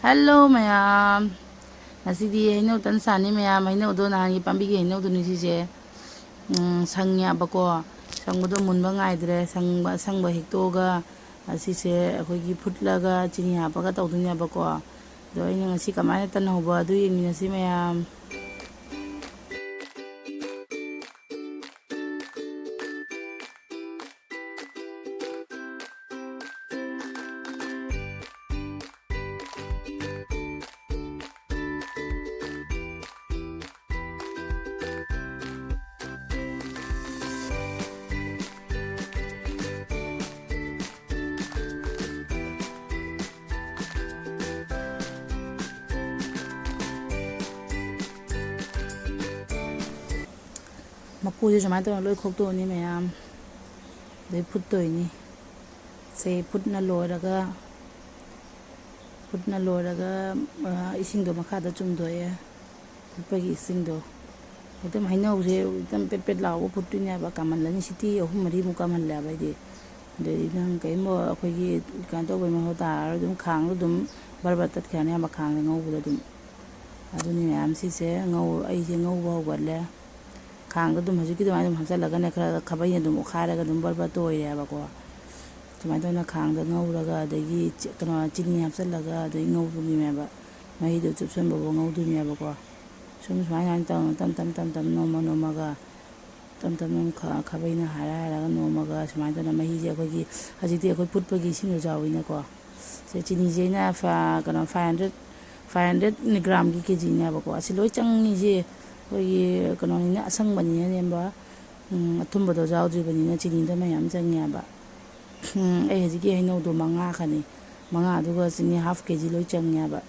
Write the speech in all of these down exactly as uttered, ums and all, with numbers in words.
Hello ꯃꯌꯥꯝ, ꯉꯁꯤꯗꯤ ꯍꯩꯅꯧ ꯇꯟ ꯆꯥꯅꯤ ꯃꯌꯥꯝ꯫ ꯍꯩꯅꯧꯗꯣ ꯅꯍꯥꯟꯒꯤ ꯄꯥꯝꯕꯤꯒꯤ ꯍꯩꯅꯧꯗꯨꯅꯤ ꯁꯤꯁꯦ꯫ ꯎꯝ, ꯁꯪꯉꯦꯕꯀꯣ꯫ ꯁꯪꯕꯗꯣ ꯃꯨꯟꯕ ꯉꯥꯏꯗ꯭ꯔꯦ꯫ ꯁꯪꯕ, ꯑꯁꯪꯕ ꯍꯦꯛꯇꯣꯛꯑꯒ ꯑꯁꯤꯁꯦ ꯑꯩꯈꯣꯏꯒꯤ ꯐꯨꯠꯂꯒ ꯆꯤꯅꯤ ꯍꯥꯞꯄꯒ ꯇꯧꯗꯣꯏꯅꯦꯕꯀꯣ꯫ ꯑꯗꯣ ꯑꯩꯅ ꯉꯁꯤ ꯀꯃꯥꯏꯅ ꯇꯟ ꯍꯧꯕ ꯑꯗꯨ ꯌꯦꯡꯃꯤꯟꯅꯁꯤ ꯃꯌꯥꯝ꯫ ꯃꯀꯨꯁꯦ ꯁꯨꯃꯥꯏꯅ ꯇꯧꯔꯒ ꯂꯣꯏ ꯈꯣꯛꯇꯣꯛꯑꯅꯤ ꯃꯌꯥꯝ꯫ ꯑꯗꯩ ꯐꯨꯠꯇꯣꯏꯅꯤ꯫ ꯁꯦ ꯐꯨꯠꯅ ꯂꯣꯏꯔꯒ, ꯐꯨꯠꯅ ꯂꯣꯏꯔꯒ, ꯑ, ꯏꯁꯤꯡꯗꯣ ꯃꯈꯥꯗ ꯆꯨꯝꯊꯣꯛꯑꯦ꯫ ꯐꯨꯠꯄꯒꯤ ꯏꯁꯤꯡꯗꯣ꯫ ꯑꯗꯨꯝ ꯍꯩꯅꯧꯁꯦ ꯑꯗꯨꯝ ꯄꯦꯠ ꯄꯦꯠ ꯂꯥꯎꯕ ꯐꯨꯠꯇꯣꯏꯅꯦꯕ꯫ ꯀꯥꯃꯜꯂꯅꯤ꯫ ꯁꯤꯇꯤ ꯑꯍꯨꯝ ꯃꯔꯤꯃꯨꯛ ꯀꯥꯃꯜꯂꯦꯕ ꯑꯩꯗꯤ꯫ ꯑꯗꯩꯗꯤ ꯅꯪ ꯀꯔꯤꯒꯨꯝꯕ ꯑꯩꯈꯣꯏꯒꯤ ꯀꯩꯅꯣ ꯇꯧꯕꯩ ꯃꯊꯧ ꯇꯥꯔꯔꯣꯏ꯫ ꯑꯗꯨꯝ ꯈꯥꯡꯗꯣ ꯑꯗꯨꯝ ꯕꯔ ꯕꯔ ꯇꯠꯈ꯭ꯔꯅꯦꯕ ꯈꯥꯡꯗ ꯉꯧꯕꯗ ꯑꯗꯨꯝ꯫ ꯑꯗꯨꯅꯤ ꯃꯌꯥꯝ ꯁꯤꯁꯦ ꯉꯧ-, ꯑꯩꯁꯦ ꯉꯧꯕ ꯍꯧꯒꯠꯂꯦ꯫ ꯈꯥꯡꯗ ꯑꯗꯨꯝ ꯍꯧꯖꯤꯛꯀꯤ ꯑꯗꯨꯃꯥꯏꯅ ꯑꯗꯨꯝ ꯍꯥꯞꯆꯤꯜꯂꯒꯅꯦ, ꯈꯔ ꯈꯥꯕꯩꯅ ꯑꯗꯨꯝ ꯑꯣꯠꯈꯥꯏꯔꯒ ꯑꯗꯨꯝ ꯕꯔ ꯕꯔ ꯇꯣꯏꯔꯦꯕꯀꯣ꯫ ꯁꯨꯃꯥꯏꯅ ꯇꯧꯅ ꯈꯥꯡꯗ ꯉꯧꯔꯒ, ꯑꯗꯒꯤ ꯆ-, ꯀꯩꯅꯣ, ꯆꯤꯅꯤ ꯍꯥꯞꯆꯤꯜꯂꯒ, ꯑꯗꯩ ꯉꯧꯗꯣꯏꯅꯦꯕ꯫ ꯃꯍꯤꯗꯣ ꯆꯨꯞꯁꯟꯕꯐꯥꯎ ꯉꯧꯗꯣꯏꯅꯦꯕꯀꯣ꯫ ꯁꯨꯝ ꯁꯨꯃꯥꯏꯅ ꯁꯨꯃꯥꯏꯅ ꯇꯧꯅ ꯇꯞ ꯇꯞ ꯇꯞ ꯇꯞ ꯅꯣꯝꯃ ꯅꯣꯝꯃꯒ, ꯇꯞ ꯇꯞꯅ ꯈ-, ꯈꯥꯕꯩꯅ ꯍꯥꯏꯔ ꯍꯥꯏꯔꯒ ꯅꯣꯝꯃꯒ ꯁꯨꯃꯥꯏꯅ ꯇꯧꯅ ꯃꯍꯤꯁꯦ ꯑꯩꯈꯣꯏꯒꯤ, ꯍꯧꯖꯤꯛꯇꯤ ꯑꯩꯈꯣꯏ ꯐꯨꯠꯄꯒꯤ ꯏꯁꯤꯡꯗꯣ ꯌꯥꯎꯋꯤꯅꯀꯣ꯫ ꯁꯦ ꯆꯤꯅꯤꯁꯦ ꯑꯩꯅ ꯐ-, ꯀꯩꯅꯣ, five hundred, five hundred gram-ꯒꯤ KG-ꯅꯦꯕꯀꯣ꯫ ꯑꯁꯤ ꯂꯣꯏ ꯆꯪꯉꯤꯁꯦ ꯑꯩꯈꯣꯏꯒꯤ ꯀꯩꯅꯣꯅꯤꯅ, ꯑꯁꯪꯕꯅꯤꯅ ꯅꯦꯝꯕ, ꯎꯝ, ꯑꯊꯨꯝꯕꯗꯣ ꯌꯥꯎꯗ꯭ꯔꯤꯕꯅꯤꯅ ꯆꯤꯅꯤꯗꯣ ꯃꯌꯥꯝ ꯆꯪꯉꯦꯕ꯫ ꯎꯝ, ꯑꯩ ꯍꯧꯖꯤꯛꯀꯤ ꯍꯩꯅꯧꯗꯣ ꯃꯉꯥ ꯈꯛꯅꯤ, ꯃꯉꯥ ꯑꯗꯨꯒ ꯆꯤꯅꯤ half KG ꯂꯣꯏ ꯆꯪꯉꯦꯕ꯫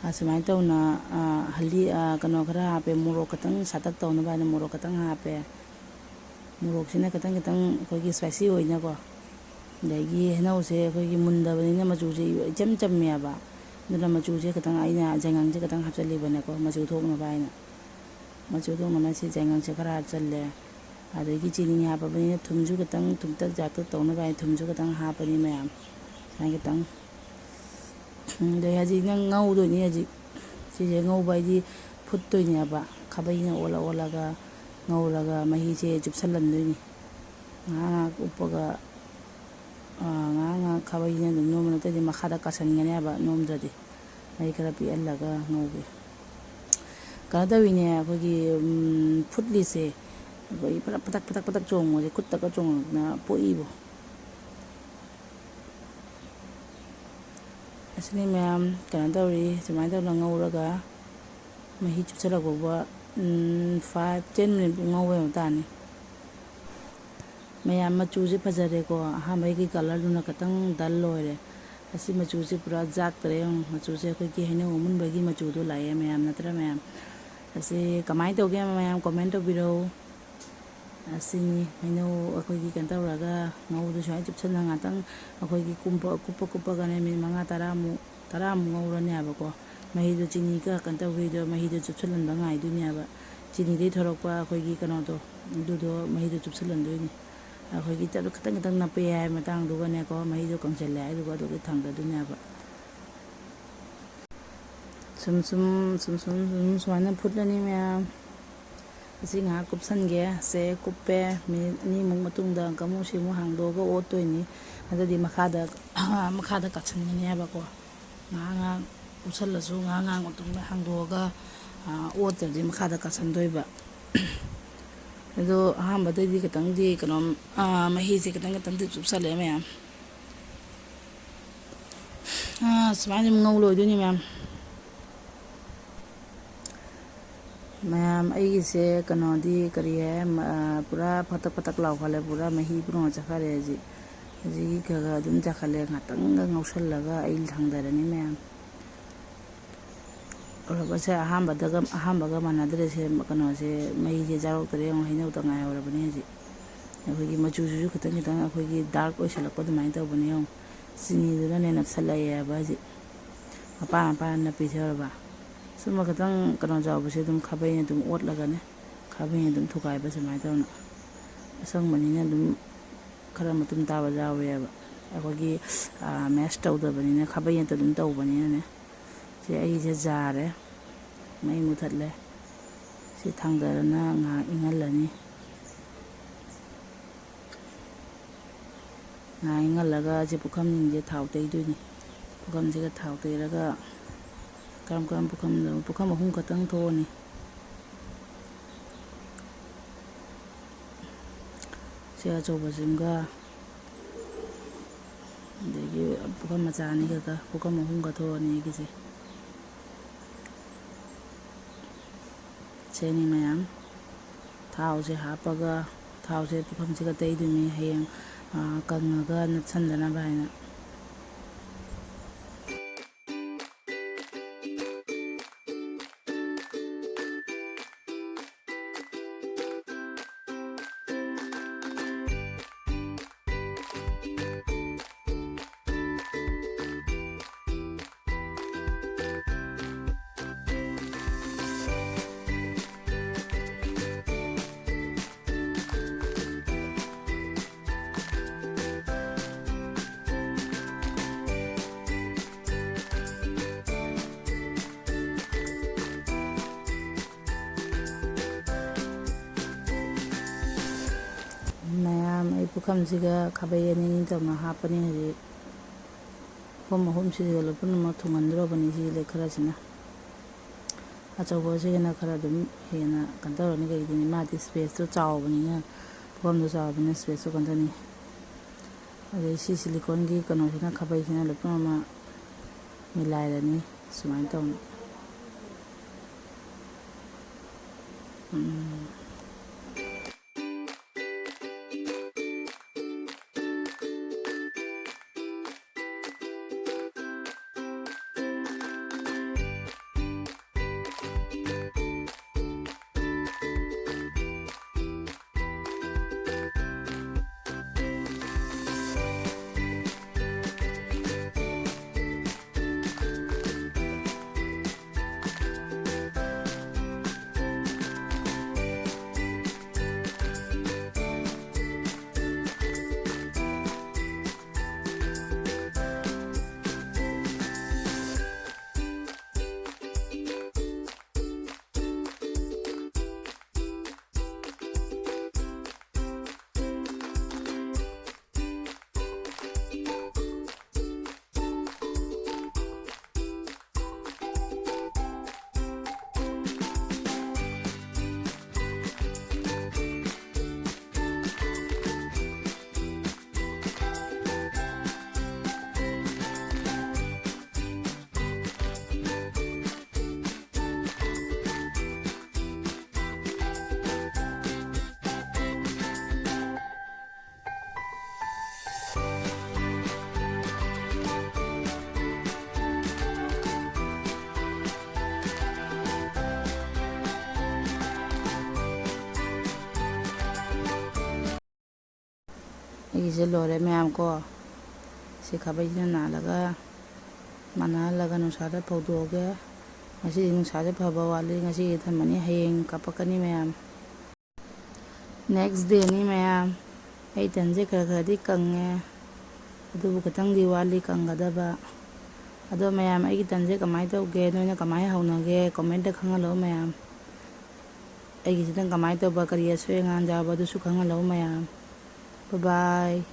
ꯑꯁꯨꯃꯥꯏꯅ ꯇꯧꯅ, ꯑ, ꯍꯜꯗꯤ, ꯑ, ꯀꯩꯅꯣ ꯈꯔ ꯍꯥꯞꯄꯦ, ꯃꯣꯔꯣꯛ ꯈꯤꯇꯪ ꯁꯥꯇꯛ ꯇꯧꯅꯕ ꯍꯥꯏꯅ ꯃꯣꯔꯣꯛ ꯈꯤꯇꯪ ꯍꯥꯞꯄꯦ꯫ ꯃꯣꯔꯣꯛꯁꯤꯅ ꯈꯤꯇꯪ ꯈꯤꯇꯪ ꯑꯩꯈꯣꯏꯒꯤ spicy ꯑꯣꯏꯅꯀꯣ꯫ ꯑꯗꯒꯤ ꯍꯩꯅꯧꯁꯦ ꯑꯩꯈꯣꯏꯒꯤ ꯃꯨꯟꯗꯕꯅꯤꯅ ꯃꯆꯨꯁꯦ ꯏꯆꯝ ꯆꯝꯃꯦꯕ꯫ ꯑꯗꯨꯅ ꯃꯆꯨꯁꯦ ꯈꯤꯇꯪ ꯑꯩꯅ ꯌꯥꯏꯉꯪꯁꯦ ꯈꯤꯇꯪ ꯍꯥꯞꯆꯜꯂꯤꯕꯅꯦꯀꯣ, ꯃꯆꯨ ꯊꯣꯛꯅꯕ ꯍꯥꯏꯅ꯫ ꯃꯆꯨ ꯊꯣꯛꯅꯕ ꯁꯤ ꯌꯥꯏꯉꯪꯁꯦ ꯈꯔ ꯍꯥꯞꯆꯜꯂꯦ꯫ ꯑꯗꯒꯤ ꯆꯤꯅꯤ ꯍꯥꯞꯄꯕꯅꯤꯅ ꯊꯨꯝꯁꯨ ꯈꯤꯇꯪ ꯊꯨꯝꯇꯛ ꯖꯥꯛꯇꯛ ꯇꯧꯅꯕ ꯍꯥꯏꯅ ꯊꯨꯝꯁꯨ ꯈꯤꯇꯪ ꯍꯥꯞꯄꯅꯤ ꯃꯌꯥꯝ꯫ ꯁꯨꯃꯥꯏꯅ ꯈꯤꯇꯪ ꯑꯗꯩ ꯍꯧꯖꯤꯛ ꯅꯪ ꯉꯧꯗꯣꯏꯅꯤ꯫ ꯍꯧꯖꯤꯛ ꯁꯤꯁꯦ ꯉꯧꯕ ꯍꯥꯏꯗꯤ ꯐꯨꯠꯇꯣꯏꯅꯦꯕ꯫ ꯈꯥꯕꯩꯅ ꯑꯣꯜꯂ ꯑꯣꯜꯂꯒ ꯉꯧꯔꯒ ꯃꯍꯤꯁꯦ ꯆꯨꯞꯁꯜꯍꯟꯗꯣꯏꯅꯤ꯫ ꯉꯥꯏꯍꯥꯛ ꯉꯥꯏꯍꯥꯛ ꯎꯞꯄꯒ, ꯉꯥꯏꯍꯥꯛ ꯉꯥꯏꯍꯥꯛ ꯈꯥꯕꯩꯁꯤꯅ ꯑꯗꯨꯝ ꯅꯣꯝꯕ ꯅꯠꯇ꯭ꯔꯗꯤ ꯃꯈꯥꯗ ꯀꯥꯁꯟꯒꯅꯦꯕ, ꯅꯣꯝꯗ꯭ꯔꯗꯤ꯫ ꯃꯍꯤ ꯈꯔ ꯄꯤꯛꯍꯜꯂꯒ ꯉꯧꯒꯦ꯫ ꯀꯩꯅꯣ ꯇꯧꯔꯤꯅꯦ ꯑꯩꯈꯣꯏꯒꯤ, ꯐꯨꯠꯂꯤꯁꯦ ꯑꯩꯈꯣꯏꯒꯤ ꯄꯇꯛ ꯄꯇꯛ ꯄꯇꯛ ꯄꯇꯛ ꯆꯣꯡꯕꯁꯦ, ꯈꯨꯠꯇꯒ ꯆꯣꯡꯉꯛꯇꯅ ꯄꯣꯛꯏꯕꯣ꯫ ꯑꯁꯤꯅꯤ ꯃꯌꯥꯝ ꯀꯩꯅꯣ ꯇꯧꯔꯤ꯫ ꯁꯨꯃꯥꯏꯅ ꯇꯧꯅ ꯉꯧꯔꯒ ꯃꯍꯤ ꯆꯨꯞꯁꯜꯂꯛꯄ ꯐꯥꯎꯕ, ꯐꯥꯏꯚ ꯇꯦꯟ ꯃꯤꯅꯤꯠꯃꯨꯛ ꯉꯧꯕ ꯌꯥꯕ ꯇꯥꯅꯤ꯫ ꯃꯌꯥꯝ, ꯃꯆꯨꯁꯦ ꯐꯖꯔꯦꯀꯣ꯫ ꯑꯍꯥꯟꯕꯒꯤ ꯀꯂꯔꯗꯨꯅ ꯈꯤꯇꯪ ꯗꯜ ꯑꯣꯏꯔꯦ꯫ ꯑꯁꯤ ꯃꯆꯨꯁꯦ ꯄꯨꯔꯥ ꯖꯥꯛꯇꯔꯦ ꯌꯦꯡꯉꯨ꯫ ꯃꯆꯨꯁꯦ ꯑꯩꯈꯣꯏꯒꯤ ꯍꯩꯅꯧ ꯑꯃꯨꯟꯕꯒꯤ ꯃꯆꯨꯗꯣ ꯂꯥꯛꯑꯦ ꯃꯌꯥꯝ, ꯅꯠꯇ꯭ꯔꯥ ꯃꯌꯥꯝ? ꯑꯁꯤ ꯀꯃꯥꯏꯅ ꯇꯧꯒꯦ ꯃꯌꯥꯝ, ꯀꯣꯃꯦꯟ ꯇꯧꯕꯤꯔꯛꯎ꯫ ꯑꯁꯤꯅꯤ ꯍꯩꯅꯧ ꯑꯩꯈꯣꯏꯒꯤ ꯀꯩꯅꯣ ꯇꯧꯔꯒ ꯉꯧꯕꯗꯣ ꯁꯨꯃꯥꯏꯅ ꯆꯨꯞꯁꯟꯅ ꯉꯥꯛꯇꯪ ꯑꯩꯈꯣꯏꯒꯤ ꯀꯨꯝꯕ-, ꯀꯨꯞꯄ ꯀꯨꯞꯄꯒꯅꯦ ꯃꯤꯅꯤꯠ ꯃꯉꯥ ꯇꯔꯥꯃꯨꯛ, ꯇꯔꯥꯃꯨꯛ ꯉꯧꯔꯅꯦꯕꯀꯣ꯫ ꯃꯍꯤꯗꯣ ꯆꯤꯅꯤꯒ ꯀꯩꯅꯣ ꯇꯧꯕꯤꯗꯣ, ꯃꯍꯤꯗꯣ ꯆꯨꯞꯁꯜꯍꯟꯕ ꯉꯥꯏꯗꯣꯏꯅꯦꯕ꯫ ꯆꯤꯅꯤꯗꯩ ꯊꯣꯔꯛꯄ ꯑꯩꯈꯣꯏꯒꯤ ꯀꯩꯅꯣꯗꯣ, ꯑꯗꯨꯗꯣ ꯃꯍꯤꯗꯣ ꯆꯨꯞꯁꯜꯍꯟꯗꯣꯏꯅꯤ꯫ ꯑꯩꯈꯣꯏꯒꯤ ꯆꯠ-, ꯈꯤꯇꯪ ꯈꯤꯇꯪ ꯅꯞꯄ ꯌꯥꯏ ꯃꯇꯥꯡꯗꯨꯒꯅꯦꯀꯣ, ꯃꯍꯤꯗꯣ ꯀꯪꯁꯤꯜꯂꯦ ꯍꯥꯏꯗꯨꯒ ꯑꯗꯨꯒ ꯊꯥꯡꯗꯗꯣꯏꯅꯦꯕ꯫ ꯁꯨꯝ ꯁꯨꯝ, ꯁꯨꯝ ꯁꯨꯝ, ꯁꯨꯝ ꯁꯨꯃꯥꯏꯅ ꯐꯨꯠꯂꯅꯤ ꯃꯌꯥꯝ꯫ ꯑꯁꯤ ꯉꯥꯏꯍꯥꯛ ꯀꯨꯞꯁꯟꯒꯦ꯫ ꯁꯦ ꯀꯨꯞꯄꯦ꯫ ꯃꯤꯅꯤꯠ ꯑꯅꯤꯃꯨꯛ ꯃꯇꯨꯡꯗ ꯑꯃꯨꯛ ꯁꯤ ꯑꯃꯨꯛ ꯍꯥꯡꯗꯣꯛꯑꯒ ꯑꯣꯠꯇꯣꯏꯅꯤ꯫ ꯑꯗꯨꯗꯤ ꯃꯈꯥꯗ, ꯃꯈꯥꯗ ꯀꯥꯁꯟꯒꯅꯤ ꯍꯥꯏꯕꯀꯣ꯫ ꯉꯥꯏꯍꯥꯛ ꯉꯥꯏꯍꯥꯛ ꯀꯨꯞꯁꯜꯂꯁꯨ ꯉꯥꯏꯍꯥꯛ ꯉꯥꯏꯍꯥꯛ ꯃꯇꯨꯡꯗ ꯍꯥꯡꯗꯣꯛꯑꯒ, ꯑ, ꯑꯣꯠꯇ꯭ꯔꯗꯤ ꯃꯈꯥꯗ ꯀꯥꯁꯟꯗꯣꯏꯕ꯫ ꯑꯗꯣ ꯑꯍꯥꯟꯕꯗꯗꯤ ꯈꯤꯇꯪꯗꯤ ꯀꯩꯅꯣ, ꯑ, ꯃꯍꯤꯁꯦ ꯈꯤꯇꯪ ꯈꯤꯇꯪꯗꯤ ꯆꯨꯞꯁꯜꯂꯦ ꯃꯌꯥꯝ꯫ ꯑ, ꯁꯨꯃꯥꯏꯅ ꯑꯗꯨꯝ ꯉꯧ ꯂꯣꯏꯗꯣꯏꯅꯤ ꯃꯌꯥꯝ꯫ ꯃꯌꯥꯝ, ꯑꯩꯒꯤꯁꯦ ꯀꯩꯅꯣꯗꯤ ꯀꯔꯤ ꯍꯥꯏ, ꯃ-, ꯄꯨꯔꯥ ꯐꯇꯛ ꯐꯇꯛ ꯂꯥꯎꯈꯠꯂꯦ, ꯄꯨꯔꯥ ꯃꯍꯤ ꯄꯨꯡ ꯆꯠꯈꯔꯦ ꯍꯧꯖꯤꯛ꯫ ꯍꯧꯖꯤꯛꯀꯤ ꯈꯔ ꯈꯔ ꯑꯗꯨꯝ ꯆꯥꯈꯠꯂꯦ, ꯉꯥꯛꯇꯪꯒ ꯉꯧꯁꯜꯂꯒ ꯑꯩ ꯊꯥꯡꯗꯔꯅꯤ ꯃꯌꯥꯝ꯫ ꯎꯔꯕꯁꯦ ꯑꯍꯥꯟꯕꯗꯒ, ꯑꯍꯥꯟꯕꯒ ꯃꯥꯟꯅꯗ꯭ꯔꯦꯁꯦ, ꯀꯩꯅꯣꯁꯦ, ꯃꯍꯤꯁꯦ ꯌꯥꯎꯔꯛꯇ꯭ꯔꯦ ꯌꯦꯡꯉꯣ, ꯍꯩꯅꯧꯇ ꯉꯥꯏꯍꯧꯔꯕꯅꯦ ꯍꯧꯖꯤꯛ꯫ ꯑꯩꯈꯣꯏꯒꯤ ꯃꯆꯨꯁꯤꯁꯨ ꯈꯤꯇꯪ ꯈꯤꯇꯪ ꯑꯩꯈꯣꯏꯒꯤ ꯗꯥꯔꯛ ꯑꯣꯏꯁꯜꯂꯛꯄ ꯑꯗꯨꯃꯥꯏꯅ ꯇꯧꯕꯅꯦ ꯌꯦꯡꯉꯣ꯫ ꯆꯤꯅꯤꯗꯨꯅꯅꯦ ꯅꯞꯁꯜꯂꯛꯑꯦꯕ ꯍꯧꯖꯤꯛ꯫ ꯃꯄꯥꯟ ꯃꯄꯥꯟ ꯅꯞꯄꯤꯁꯦ ꯎꯔꯕ? ꯁꯨꯝꯕ ꯈꯤꯇꯪ ꯀꯩꯅꯣ ꯌꯥꯎꯕꯁꯦ ꯑꯗꯨꯝ ꯈꯥꯕꯩꯅ ꯑꯗꯨꯝ ꯑꯣꯠꯂꯒꯅꯦ, ꯈꯥꯕꯩꯅ ꯑꯗꯨꯝ ꯊꯨꯒꯥꯏꯕ ꯁꯨꯃꯥꯏꯅ ꯇꯧꯅ꯫ ꯑꯁꯪꯕꯅꯤꯅ ꯑꯗꯨꯝ ꯈꯔ ꯃꯇꯨꯝ ꯇꯥꯕ ꯌꯥꯎꯋꯦꯕ꯫ ꯑꯩꯈꯣꯏꯒꯤ ꯃꯦꯁ ꯇꯧꯗꯕꯅꯤꯅ, ꯈꯥꯕꯩ ꯅꯠꯇ ꯑꯗꯨꯝ ꯇꯧꯕꯅꯤꯅꯅꯦ꯫ ꯁꯤ ꯑꯩꯁꯦ ꯌꯥꯔꯦ, ꯃꯩ ꯃꯨꯊꯠꯂꯦ꯫ ꯁꯤ ꯊꯥꯡꯗꯔꯅ ꯉꯥꯏꯍꯥꯛ ꯏꯪꯍꯜꯂꯅꯤ꯫ ꯉꯥꯏ ꯉꯜꯂꯒ ꯁꯤ ꯄꯨꯈꯝꯁꯤꯡꯁꯦ ꯊꯥꯎ ꯇꯩꯗꯣꯏꯅꯤ꯫ ꯄꯨꯈꯝꯁꯤꯒ ꯊꯥꯎ ꯇꯩꯔꯒ ꯀꯔꯝ ꯀꯔꯝ ꯄꯨꯈꯝ, ꯄꯨꯈꯝ ꯑꯍꯨꯝ ꯈꯛꯇꯪ ꯊꯣꯛꯑꯅꯤ꯫ ꯁꯤ ꯑꯆꯧꯕꯁꯤꯃꯒ, ꯑꯗꯒꯤ ꯄꯨꯈꯝ ꯃꯆꯥ ꯑꯅꯤꯈꯛꯀ, ꯄꯨꯈꯝ ꯑꯍꯨꯝꯒ ꯊꯣꯛꯑꯅꯤ ꯑꯩꯒꯤꯁꯦ꯫ ꯁꯦꯅꯤ ꯃꯌꯥꯝ꯫ ꯊꯥꯎꯁꯦ ꯍꯥꯞꯄꯒ, ꯊꯥꯎꯁꯦ ꯄꯨꯈꯝꯁꯤꯒ ꯇꯩꯗꯣꯏꯅꯤ, ꯍꯌꯦꯡ, ꯑꯥ, ꯀꯪꯉꯒ ꯅꯞꯁꯟꯗꯅꯕ ꯍꯥꯏꯅ꯫ ꯃꯌꯥꯝ, ꯑꯩ ꯄꯨꯈꯝꯁꯤꯒ ꯈꯥꯕꯩ ꯑꯅꯤ ꯑꯅꯤ ꯇꯧꯅ ꯍꯥꯞꯄꯅꯤ ꯍꯧꯖꯤꯛ꯫ ꯄꯨꯈꯝ ꯑꯍꯨꯝꯁꯤꯒ ꯄꯨꯝꯅꯃꯛ ꯊꯨꯡꯍꯟꯗ꯭ꯔꯣꯕꯅꯤ ꯁꯤ ꯂꯩ ꯈꯔꯁꯤꯅ꯫ ꯑꯆꯧꯕꯁꯤꯒꯅ ꯈꯔ ꯑꯗꯨꯝ ꯍꯦꯟꯅ ꯀꯩꯅꯣ ꯇꯧꯔꯅꯤ, ꯀꯩꯒꯤꯅꯤ ꯃꯥꯗꯤ ꯁ꯭ꯄꯦꯁꯇꯣ ꯆꯥꯎꯕꯅꯤꯅ, ꯄꯨꯈꯝꯗꯣ ꯆꯥꯎꯕꯅꯤꯅ ꯁ꯭ꯄꯦꯁꯇꯣ ꯀꯩꯅꯣ ꯇꯧꯅꯤ꯫ ꯑꯗꯩ ꯁꯤ ꯁꯤꯂꯤꯀꯣꯟꯒꯤ ꯀꯩꯅꯣꯁꯤꯅ, ꯈꯥꯕꯩꯁꯤꯅ ꯂꯨꯄꯥ ꯑꯃ ꯃꯤꯂꯥꯏꯔꯅꯤ ꯁꯨꯃꯥꯏꯅ ꯇꯧꯅ꯫ ꯎꯝ꯫ ꯑꯩꯒꯤꯁꯦ ꯂꯣꯏꯔꯦ ꯃꯌꯥꯝ ꯀꯣ꯫ ꯁꯤ ꯈꯥꯕꯩꯁꯤꯅ ꯅꯥꯜꯂꯒ ꯃꯥꯟꯅꯍꯜꯂꯒ ꯅꯨꯡꯁꯥꯗ ꯐꯧꯗꯣꯛꯑꯒꯦ꯫ ꯉꯁꯤꯗꯤ ꯅꯨꯡꯁꯥꯁꯦ ꯐꯕ ꯋꯥꯠꯂꯤ, ꯉꯁꯤꯒꯤ ꯊꯝꯃꯅꯤ, ꯍꯌꯦꯡ ꯀꯥꯄꯛꯀꯅꯤ ꯃꯌꯥꯝ꯫ Next dayꯅꯤ ꯃꯌꯥꯝ꯫ ꯑꯩ ꯇꯟꯁꯦ ꯈꯔ ꯈꯔꯗꯤ ꯀꯪꯉꯦ, ꯑꯗꯨꯕꯨ ꯈꯤꯇꯪꯗꯤ ꯋꯥꯠꯂꯤ ꯀꯪꯒꯗꯕ꯫ ꯑꯗꯣ ꯃꯌꯥꯝ, ꯑꯩꯒꯤ ꯇꯟꯁꯦ ꯀꯃꯥꯏꯅ ꯇꯧꯒꯦ, ꯅꯣꯏꯅ ꯀꯃꯥꯏꯅ ꯍꯧꯅꯒꯦ, commentꯇ ꯈꯪꯍꯜꯂꯛꯑꯣ ꯃꯌꯥꯝ꯫ ꯑꯩꯒꯤꯁꯤꯅ ꯀꯃꯥꯏꯅ ꯇꯧꯕ, ꯀꯔꯤ ꯑꯁꯣꯏ ꯑꯉꯥꯝ ꯌꯥꯎꯕ, ꯑꯗꯨꯁꯨ ꯈꯪꯍꯜꯂꯛꯑꯣ ꯃꯌꯥꯝ꯫ Bye bye꯫